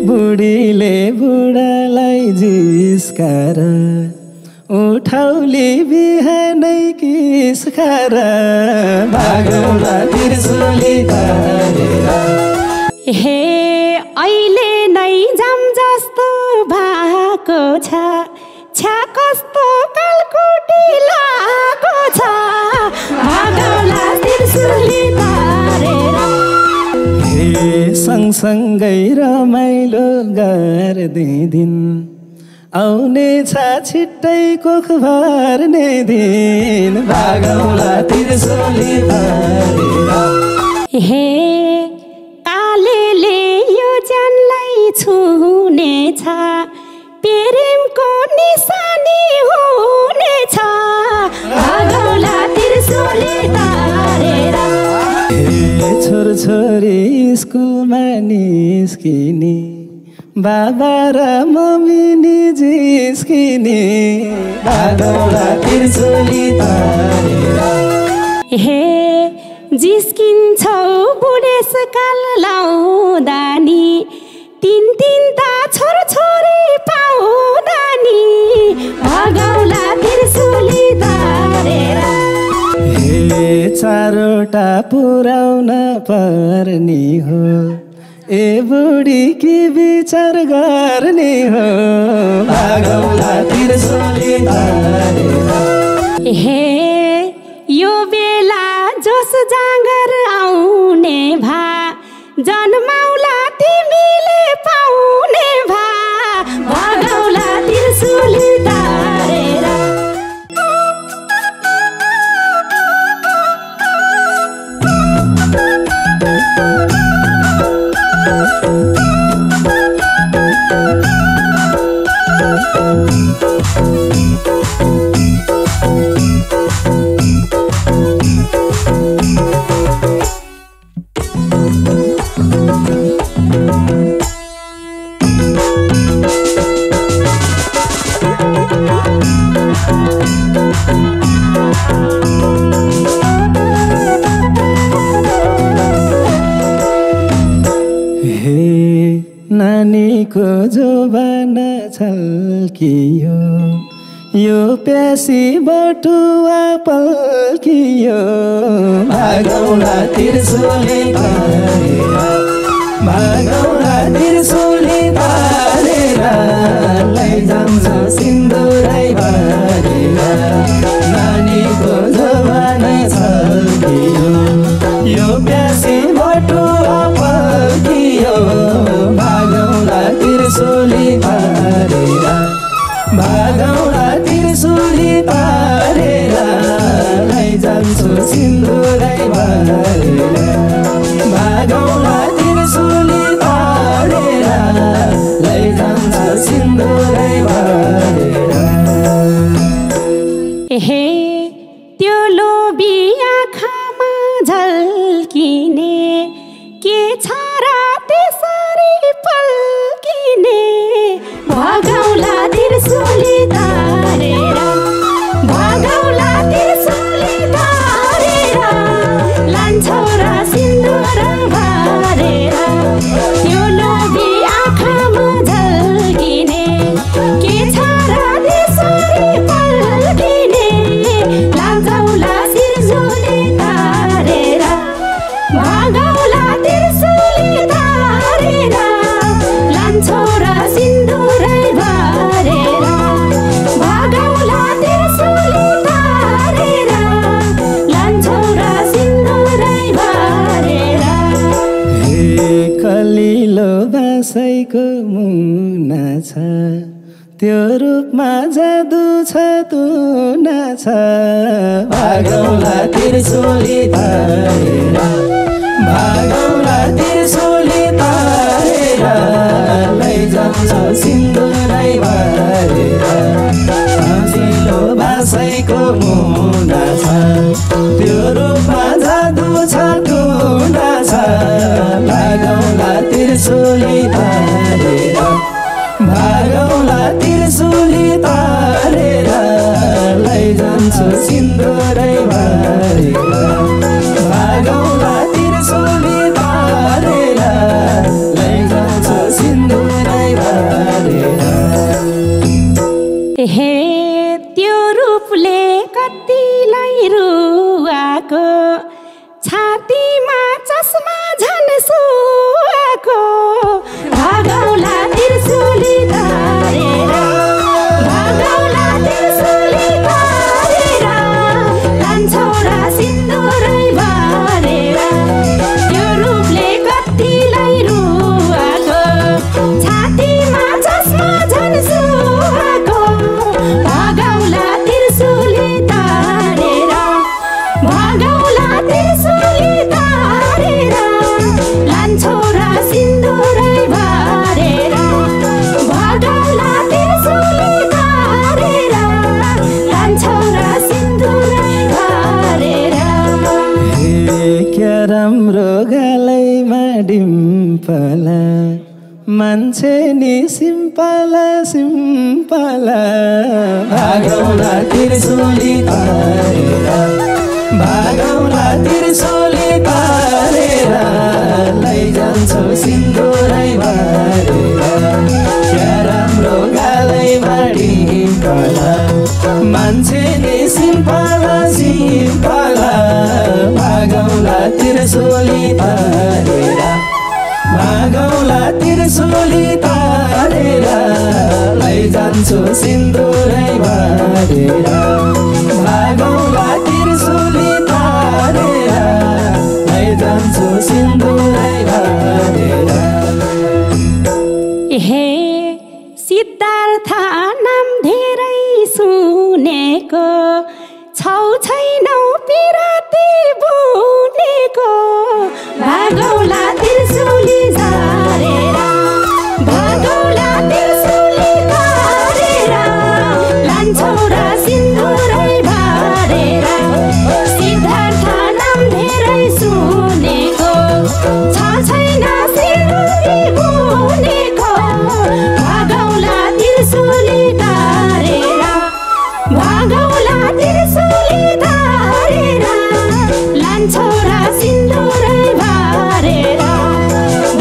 बुढीले बुढालाई जिस्काएर उठाउली बिहानै किस खाएर भागौला त्रिशुली तारेर हे अहिले नै जाम जस्तो भएको छ छ्या कस्तो कालकुटी लागेको छ भागौला त्रिशुली तारेर हे सँगसँगै रमाइलो गर्दै दिन आउने छ छिट्टै कोख भर्ने दिन भागौला त्रिशुली तारेर हे कालेले यो ज्यानलाई छुनेछ प्रेमको निशानी हुनेछ भागौला त्रिशुली तारेर हे छोरछोरी स्कुलमा निस्किने बाबा र मम्मी नि जिस्किने भागौला त्रिशुली तारेर हे जिस्किन्छौ बुढेसकाल लाउँदा नि तिनता छोरछोरी पाउँदा नि भागौला त्रिशुली तारेर हे चारवटा पुर्याउन पर्ने हो ए बुढी के विचार गर्ने हो भागौला त्रिशुली तारेर हे यो बेला जोस जाँगर आउने भा जन्माउला तिमीले पाउने भा भागौला त्रिशुली तारेर नानीको जोबान छल्कियो यो प्यासी बटुवा पल्कियो भागौला त्रिशुली तारेर भागौला त्रिशुली तारेर लैजान्छ सिन्दुरै भरेर नानीको जोबान छल्कियो यो प्यासी बटुवा पल्कियो भागौला त्रिशुली तारेर भागौला त्रिशुली तारेर लैजान्छु सिन्दुरै भरेर भागौला त्रिशुली तारेर लैजान्छ सिन्दुरै भरेर हे त्यो लोभी आँखामा झल्किने के छ र त्यसरी पल्किने भागौला त्रिशुली तारेर भागौला त्रिशुली तारेर लान्छौ र सिन्दुर भरेर त्यो लोभी आँखामा झल्किने के छ र त्यसरी पल्किने लान्छौला त्रिशुली तारेर भागौला त्रिशुली तारेर लान्छौ र सिन्दुरै भरेर भागौला त्रिशुली तारेर लान्छौ र सिन्दुरै भरेर हे कलिलो बासैको मुना छ त्यो रूपमा जादु छ तुना छ भागौला त्रिशुली तारेर भागौला त्रिशुली तारेर लैजान्छ सिन्दुरै भरेर सजिलो बासैको मुना छ त्यो रूपमा जादु छ तुना छ भागौला त्रिशुली तारेर भागौला त्रिशुली तारेर लैजान्छ सिन्दुरै भरेर भागौला त्रिशुली तारेर लैजान्छ सिन्दुरै मान्छे नि सिम्पल सिम्पल भागौला त्रिशूली तारेर भागौला त्रिशूली तारेर लैजान्छु सिन्दुरै भरेर क्या राम्रो गालैमा डिम्पल मान्छे नि सिम्पल सिम्पल भागौला त्रिशूली तारेर भागौला त्रिशूली तारेर लैजान्छु सिन्दुरै भरेर भागौला त्रिशूली तारेर लैजान्छु सिन्दुरै भरेर। हे सिद्धार्थ नाम धेरै सुनेको छौ छैनौ पिराती बुनेको भागौला त्रिशूली झारेर भागौला त्रिशूली तारेर लान्छौ र सिन्दुरै भरेर सिद्धार्थ नाम धेरै सुनेको छ छैन सिन्दुरी बुनेको भागौला त्रिशूली तारेर भागौला त्रिशूली तारेर लान्छौ र सिन्दुरै भरेर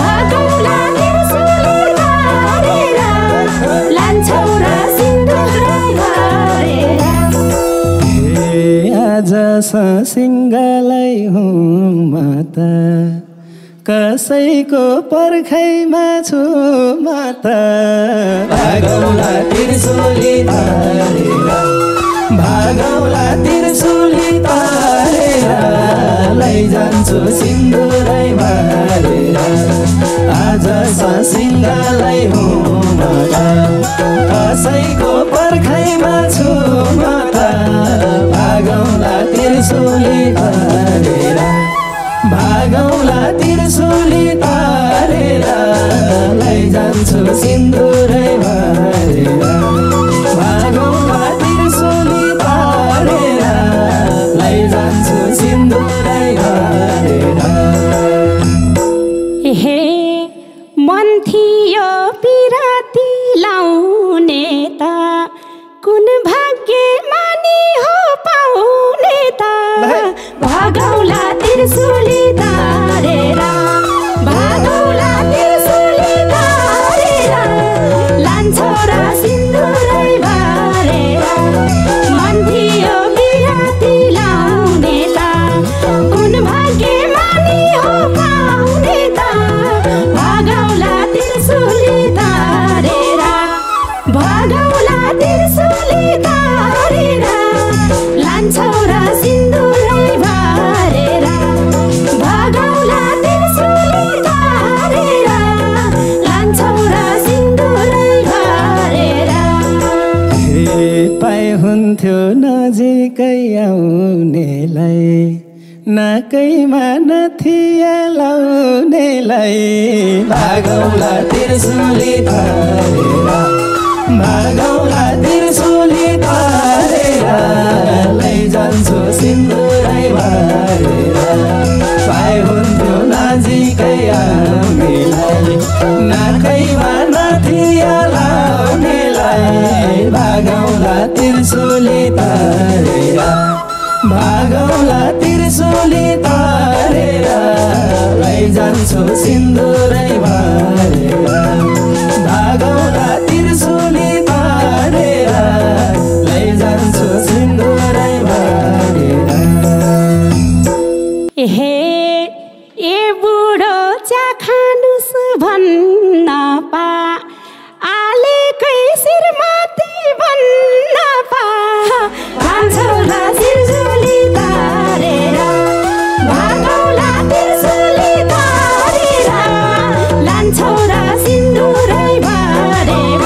भागौला त्रिशूली तारेर लान्छौ र सिन्दुरै भरेर। हे आज सिंहलाई हुँ म त कसैको पर्खाइमा छु म त भागौला त्रिशूली तारेर भागौला त्रिशूली तारेर लैजान्छु सिन्दुरै भरेर आज सिंहलाई हुँ म त कसैको पर्खाइमा छु म त भागौला त्रिशूली तारेर भागौला त्रिशूली तारेर लैजान्छु सिन्दुरै भरेर भागौला त्रिशूली तारेर लैजान्छु सिन्दुरै भरेर। हे मन थियो पिराती लाउने त कुन भाग्यमानी हो पाउने त भागौला त्रिशूली तारेर भागौला त्रिशूली तारेर लान्छौ र सिन्दुरै भरेर मन थियो पिराती लाउने त कुन भाग्यमानी हो पाउने त भागौला त्रिशूली तारेर भागौला त्रिशूली तारेर लान्छौ र सिन्दुरै भरेर भागौला त्रिशूली तारेर लान्छौ र सिन्दुरै भरेर। हे पाए हुन्थ्यो नजिकै आउनेलाई नाकैमा नथिया लाउनेलाई भागौला त्रिशूली तारेर भागौला त्रिशूली तारेर लैजान्छु सिन्दुरै भरेर पाए हुन्थ्यो नजिकै आउनेलाई नाकैमा नथिया लाउनेलाई भागौला त्रिशूली तारेर भागौला त्रिशूली तारेर लैजान्छु सिन्दुरै भरेर भागौला त्रिशूली तारेर लैजान्छु सिन्दुरै भरेर। हे ए बुढो च्या खानुस् भन्न पा आलेकै श्रीमती भन्न पा भान्छौ र त्रिशूली तारेर भागौला त्रिशूली तारेर लान्छौ र सिन्दुरै भरेर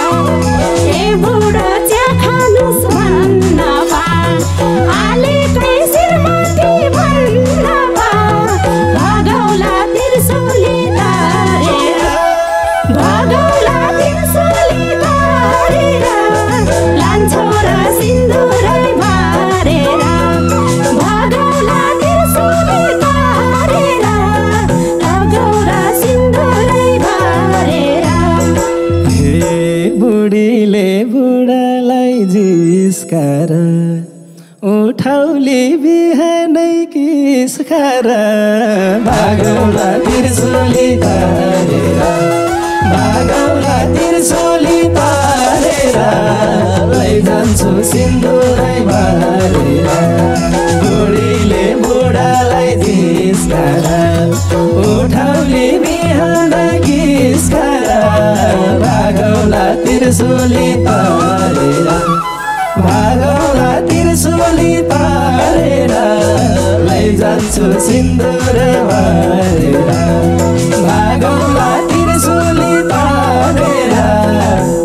ए बुढो च्या खानुस् भन्न पा आलेकै श्रीमती भन्न पा भागौला त्रिशूली तारेर भागौला त्रिशूली तारेर लान्छौ र सिन्दुरै भरेर भागौला त्रिशूली तारेर भागौला सिन्दुरै भरेर। भागौला त्रिशूली तारेर भागौला त्रिशूली तारेर लैजान्छु सिन्दुरै बारेर बुढीले बुढालाई जिस्कारा उठाउली बिहान किस्कारा भागौला त्रिशूली तारेर भागौला त्रिशूली तारेर लैजान्छु सिन्दुर बारेर भागौला त्रिशूली तारेर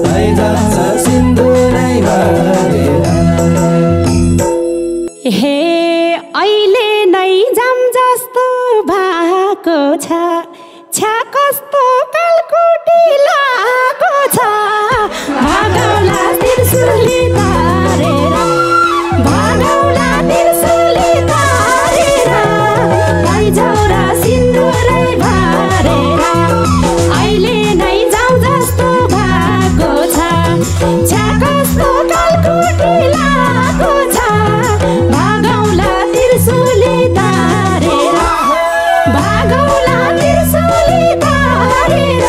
लैजान्छु सिन्दुरै बारेर हे अहिले नै जाम जस्तो भएको छ छ्या कस्तो कालकुटी लागेको छ भागौला त्रिशूली तारेर भागौला त्रिशूली तारेर लैजाउरा सिन्दुरै भरेर अहिले नै जाउँ जस्तो भएको छ छ्या कस्तो कालकुटी लागेको छ भागौला त्रिशूली तारेर भागौला त्रिशूली तारेर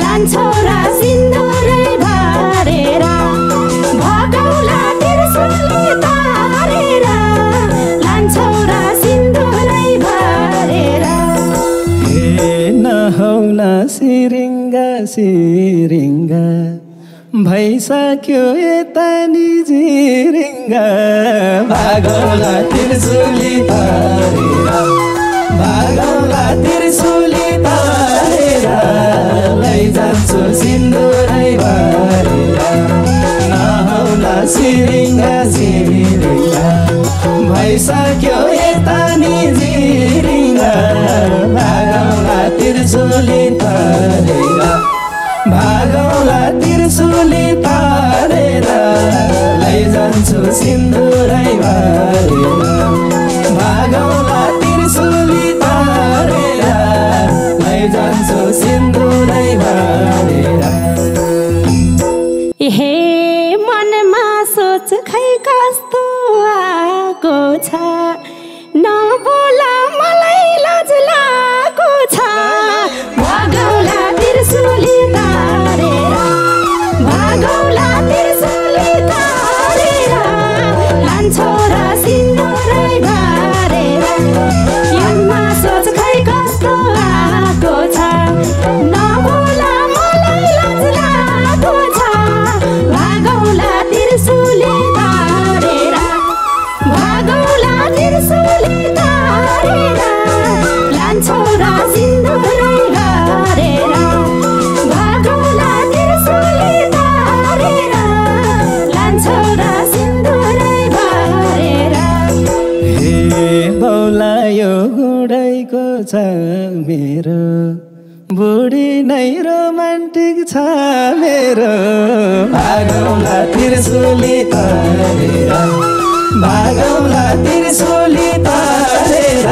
लान्छौरा सिन्दुरै भरेर भागौला त्रिशूली तारेर लान्छौरा सिन्दुरै भरेर हे नहौला सिरिङ्गा सिरिङ्गा भइसक्यो यता निजिरिङ्गा भागौला त्रिशूली तारेर भागौला त्रिशूली तारेर लैजान्छु सिन्दुरै भरेर नहौला सिरिङ्गा सिरिङ्गा भइसक्यो यता निजिरिङ्गा भागौला त्रिशूली तारेर भागौला त्रिशूली तारेर लैजान्छु सिन्दुरै भरेर भागौला त्रिशूली तारेर लैजान्छु सिन्दुरै भरेर हे मनमा सोच खै कस्तो आएको छ नबोला मलाई लाज लागेको छ भागौला त्रिशूली तारेर भागौला त्रिशूली तारेर लान्छौरा सिन्दुरै भरेर मनमा सोच खै कस्तो आएको छ नबोला मलाई लाज लागेको छ भागौला त्रिशूली तारेर भागौला त्रिशूली तारेर लान्छौरा सिन्दुरै भरेर भागौला त्रिशूली तारेर लान्छौरा सिन्दुरै भरेर हे बौला यो गुडैको छ मेरो बुढी नै रोमान्टिक छ मेरो भागौला त्रिशूली तारेर भागौला त्रिशूली तारेर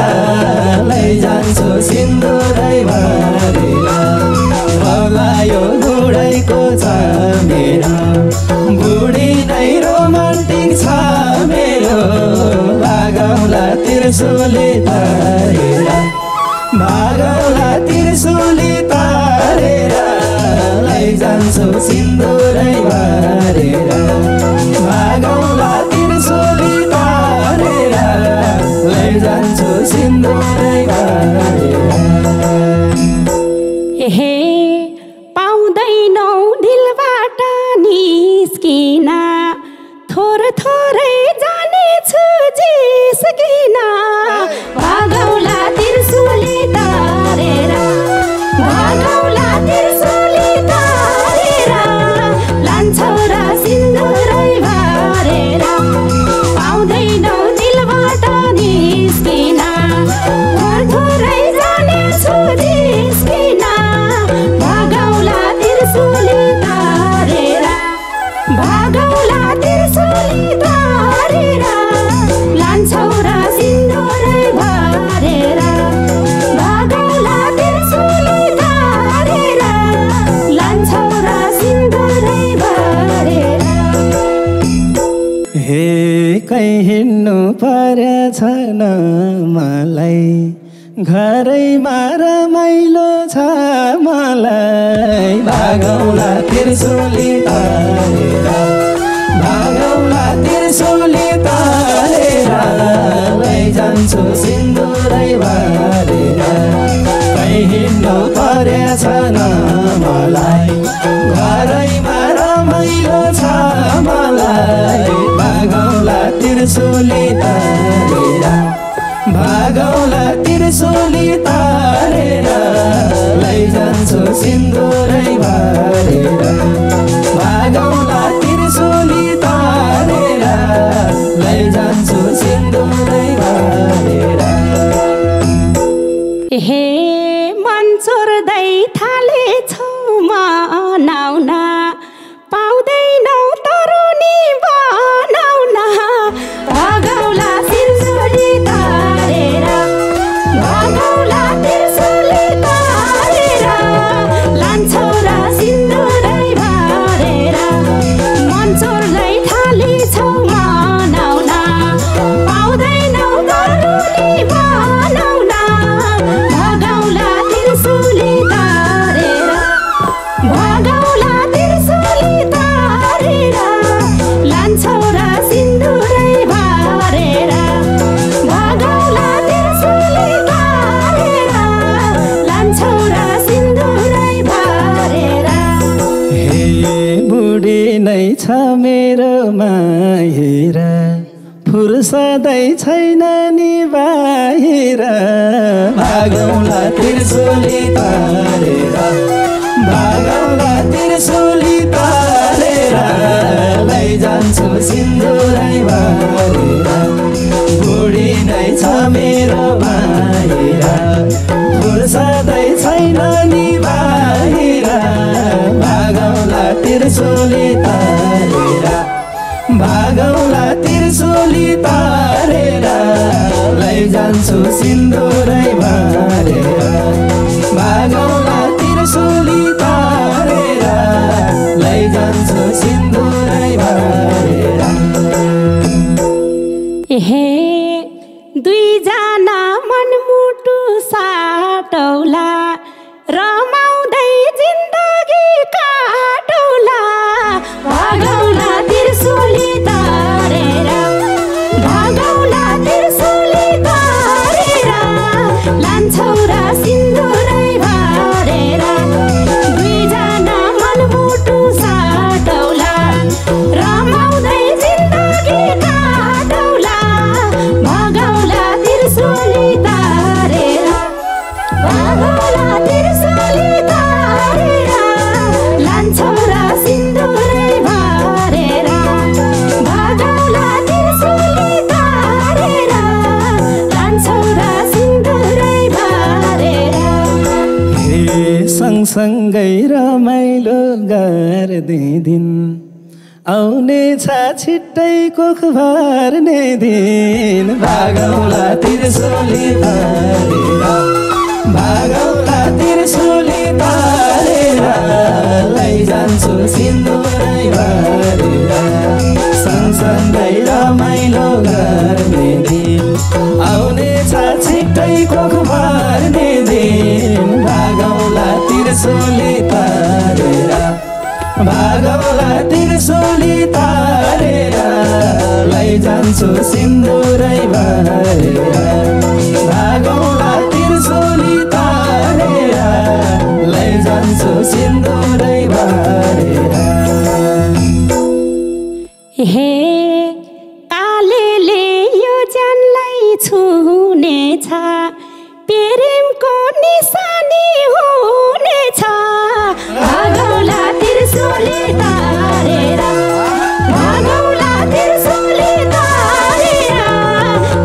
लैजान्छु सिन्दुरै भरेर बौला यो गुडैको छ मेरो बुढी नै रोमान्टिक छ मेरो भागौला त्रिशूली तारेर भागौला त्रिशूली तारेर लैजान्छु सिन्दुरै भरेर भागौला त्रिशूली तारेर लैजान्छु सिन्दुरै भरेर हे पाउँदैनौ दिलबाट निस्किन थोर थोरै जानेछु जिस्किन भागौला त्रिशूली तारेर भागौला त्रिशूली तारेर लान्छौरा सिन्दुरै भरेर पाउँदैनौ दिलबाट निस्किन थोर थोरै जानेछु जिस्किन भागौला त्रिशूली तारेर भागौला त्रिशूली तारेर लान्छौरा सिन्दुरै भरेर भागौला त्रिशूली तारेर लान्छौरा सिन्दुरै भरेर हे कहीँ हिँड्नु परेछ न मलाई घरैमा रमाइलो छ मलाई भागौला त्रिशूली तारेर भागौला त्रिशूली तारेर लैजान्छु सिन्दुरै बारेर कहीँ हिँड्नु परेछ न मलाई घरैमा रमाइलो छ मलाई भागौला त्रिशूली तारेर भागौला त्रिशूली तारेर लैजान्छु सिन्दुरै बारेर भागौला त्रिशूली तारेर लैजान्छु सिन्दुरै बारेर हे मन चोर्दै थालेछौ मनाउन पाउँदैनौ तरुनी बनाउन भागौला त्रिशूली तारेर भागौला त्रिशूली तारेर लान्छौ र सिन्दुरै बारेर मन चोर्दै थालेछौ मनाउन पाउँदैनौ तरुनी बनाउन भागौला त्रिशूली तारेर भागौला त्रिशूली तारेर लान्छौ र सिन्दुरै बारेर भागौला त्रिशूली तारेर लान्छौ र सिन्दुरै बारेर हे बुढी नै छ मेरो माहिर फुर्सदै छैन नि बाहिर भागौला त्रिशूली तारेर भागौला त्रिशूली तारेर लैजान्छु सिन्दुरै बारेर बुढी नै छ मेरो माहिर फुर्सदै छैन नि बाहिर भागौला त्रिशूली तारेर भागौला त्रिशूली तारेर लैजान्छु सिन्दुरै बारेर भागौला त्रिशूली तारेर लैजान्छु सिन्दुरै बारेर हे दुईजना मनमुटु साटौला रमाउँदै जिन्दगी काटौला भागौला त्रिशूली तारेर भागौला त्रिशूली तारेर लान्छौ र सिन्दुरै बारेर दुईजना मनमुटु साटौला रमाउँदै जिन्दगी काटौला भागौला त्रिशूली तारेर भागौला त्रिशूली तारेर लान्छौ र सिन्दुरै बारेर भागौला त्रिशूली तारेर लान्छौ र सिन्दुरै बारेर हे सँगसँगै रमाइलो गर्दै दिन आउने छ छिट्टै कोख भर्ने दिन भागौला त्रिशूली तारेर भागौला त्रिशूली तारेर लैजान्छु सिन्दुरै बारेर सँगसँगै रमाइलो गर्ने दिन आउने छ छिट्टै कोख भर्ने दिन भागौला त्रिशूली तारेर भागौला त्रिशूली तारेर लैजान्छु सिन्दुरै बारेर भागौला त्रिशूली तारेर लैजान्छु सिन्दुरै बारेर हे कालेले यो ज्यानलाई छुनेछ प्रेमको निशानी हुनेछ भागौला त्रिशूली तारेर भागौला त्रिशूली तारेर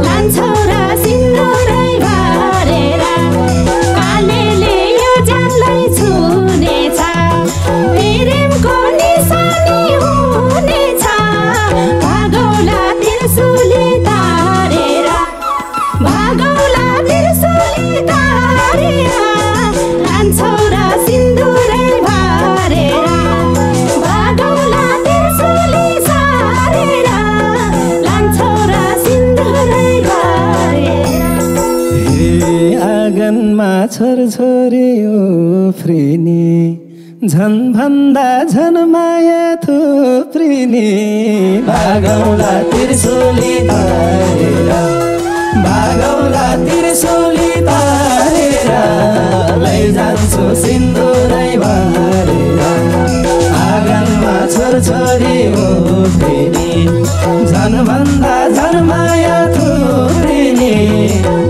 लान्छौ र सिन्दुरै बारेर कालेले यो ज्यानलाई छुनेछ प्रेमको निशानी हुनेछ झन् भन्दा झन् माया थुप्रिने भागौला त्रिशूली तारेर भागौला त्रिशूली तारेर लैजान्छु सिन्दुरै भरेर आँगनमा छोरछोरी उफ्रिने झन् भन्दा झन् माया थुप्रिने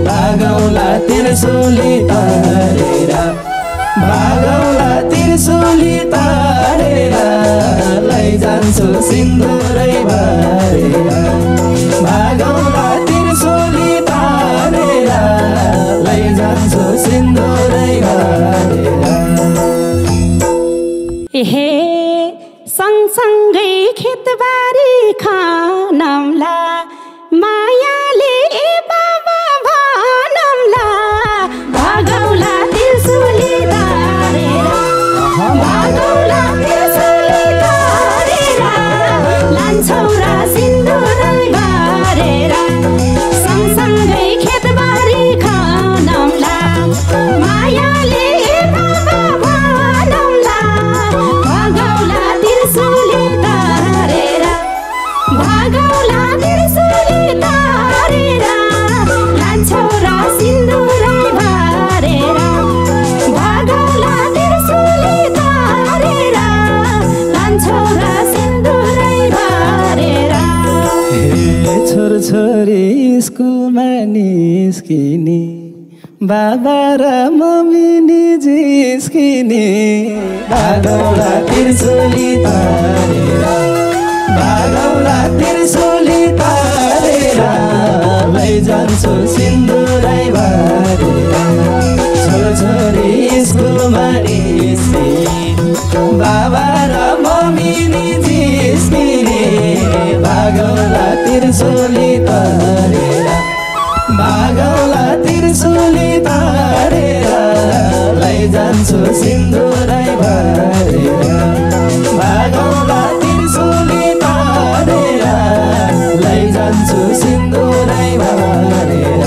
भागौला त्रिशूली तारेर भागौला त्रिशूली तारेर लैजान्छु सिन्दुरै भरेर भागौला त्रिशूली तारेर लैजान्छु सिन्दुरै भरेर हे सँगसँगै खेतबारी खानौला मायाले बाबा भनौला भागौला त्रिशूली तारेर भागौला त्रिशूली तारेर लान्छौ र सिन्दुरै भरेर सँगसँगै खेतबारी खानौला मायाले बाबा भनौला भागौला त्रिशूली तारेर भागौला त्रिशूली तारेर लान्छौ र सिन्दुरै भरेर भागौला त्रिशूली तारेर लान्छौ र सिन्दुरै भरेर हे छोरछोरी स्कुलमा निस्किने बाबा र मम्मी निस्किने भागौला त्रिशूली तारेर भागौला त्रिशूली तारेर लैजान्छु सिन्दुरै भरेर छोरछोरी स्कुलमा निस्किने बाबा र मम्मी निस्किने भागौला त्रिशूली तारेर भागौला त्रिशूली तारेर लैजान्छु सिन्दुरै भरेर भागौला त्रिशूली तारेर लैजान्छु सिन्दुरै भरेर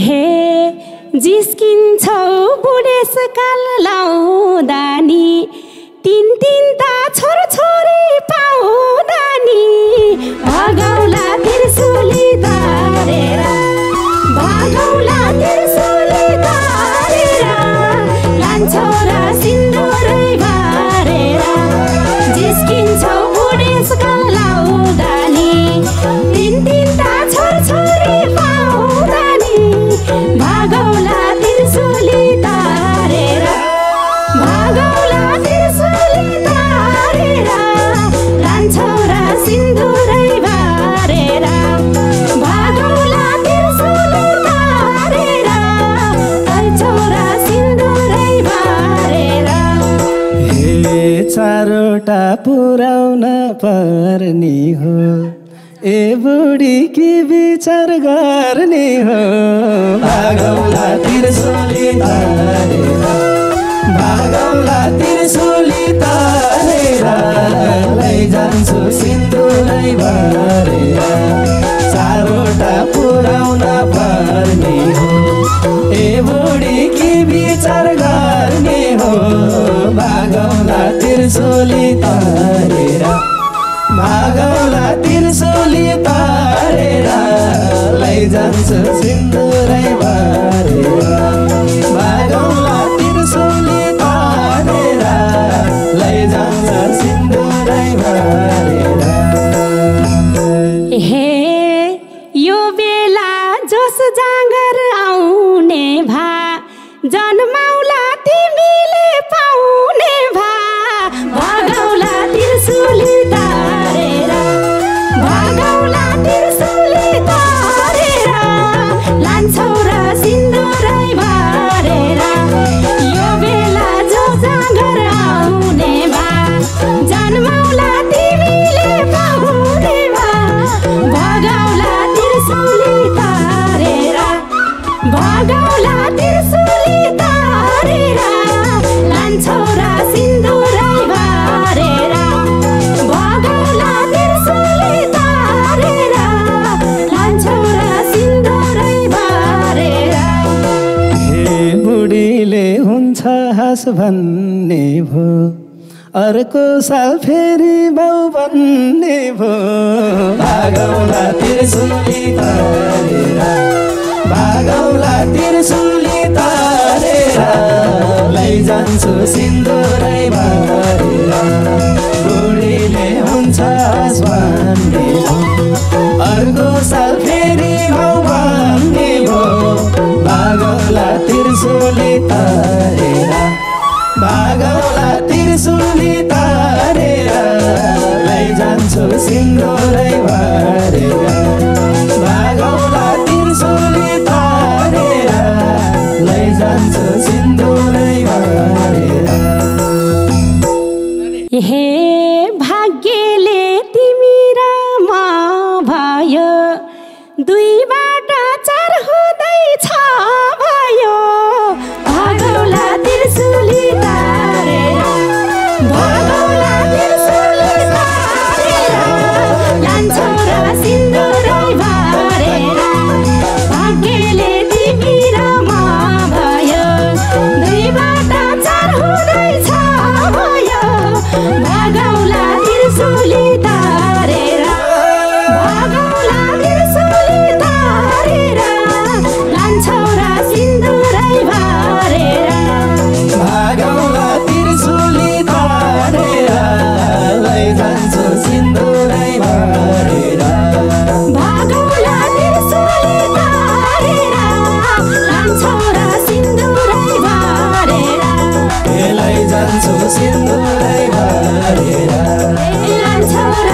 हे जिस्किन्छौ बुढेसकाल लाउँदा नि तिनता छोरछोरी पाउँदा नि भागौला त्रिशूली तारेर भागौला त्रिशूली तारेर लान्छौ र सिन्दुरै भरेर जिस्किन्छौ बुढेसकाल लाउँदा नि तिनता छोरछोरी पाउँदा नि भागौला त्रिशूली तारेर भागौला त्रिशूली तारेर लान्छौ र सिन्दुरै भरेर भागौला त्रिशूली तारेर लान्छौ र सिन्दुरै भरेर हे चारवटा पुर्याउन पर्ने हो ए बुढी के विचार गर्ने हो भागौला त्रिशूली तारेर भागौला त्रिशूली तारेर लैजान्छु सिन्दुरै भरेर चारवटा पुर्याउन पर्ने हो ए बुढी के विचार गर्ने हो भागौला त्रिशूली तारेर भागौला त्रिशूली तारेर लैजान्छु सिन्दुरै भरेर भागौला त्रिशूली तारेर लैजान्छु सिन्दुरै भरेर हे यो बेला जोस जाँगर आउने भा जन्माउला तिमीले पाउने भा भागौला त्रिशूली तारेर भागौला त्रिशूली तारेर लान्छौ र सिन्दुरै भरेर हुन्छस् भन्ने भो अर्को साल फेरि बाउ भन्ने भो भागौला त्रिशुली तारेर भागौला त्रिशुली तारेर लैजान्छु सिन्दुरै भरेर बुढीले हुन्छस् भन्ने भो अर्को साल फेरि बाउ भन्ने भो भागौला त्रिशुली तारेर भागौला त्रिशुली तारेर लैजान्छु सिन्दुरै भरेर भागौला त्रिशुली तारेर लैजान्छु सिन्दुरै भरेर हे भाग्यले तिमी र म भयो दुईबाट चार हुँदैछ भयो भागौला त्रिशुली तारेर भागौला त्रिशुली तारेर लान्छौ र सिन्दुरै भरेर भाग्यले तिमी र म भयो दुईबाट चार हुँदैछ भयो भागौला त्रिशुली तारेर भागौला त्रिशुली तारेर लान्छौ र सिन्दुरै भरेर भागौला त्रिशुली तारेर लैजान्छु सिन्दुरै भरेर भागौला त्रिशुली तारेर लान्छौ र सिन्दुरै भरेर लैजान्छु सिन्दुरै भरेर लान्छौ र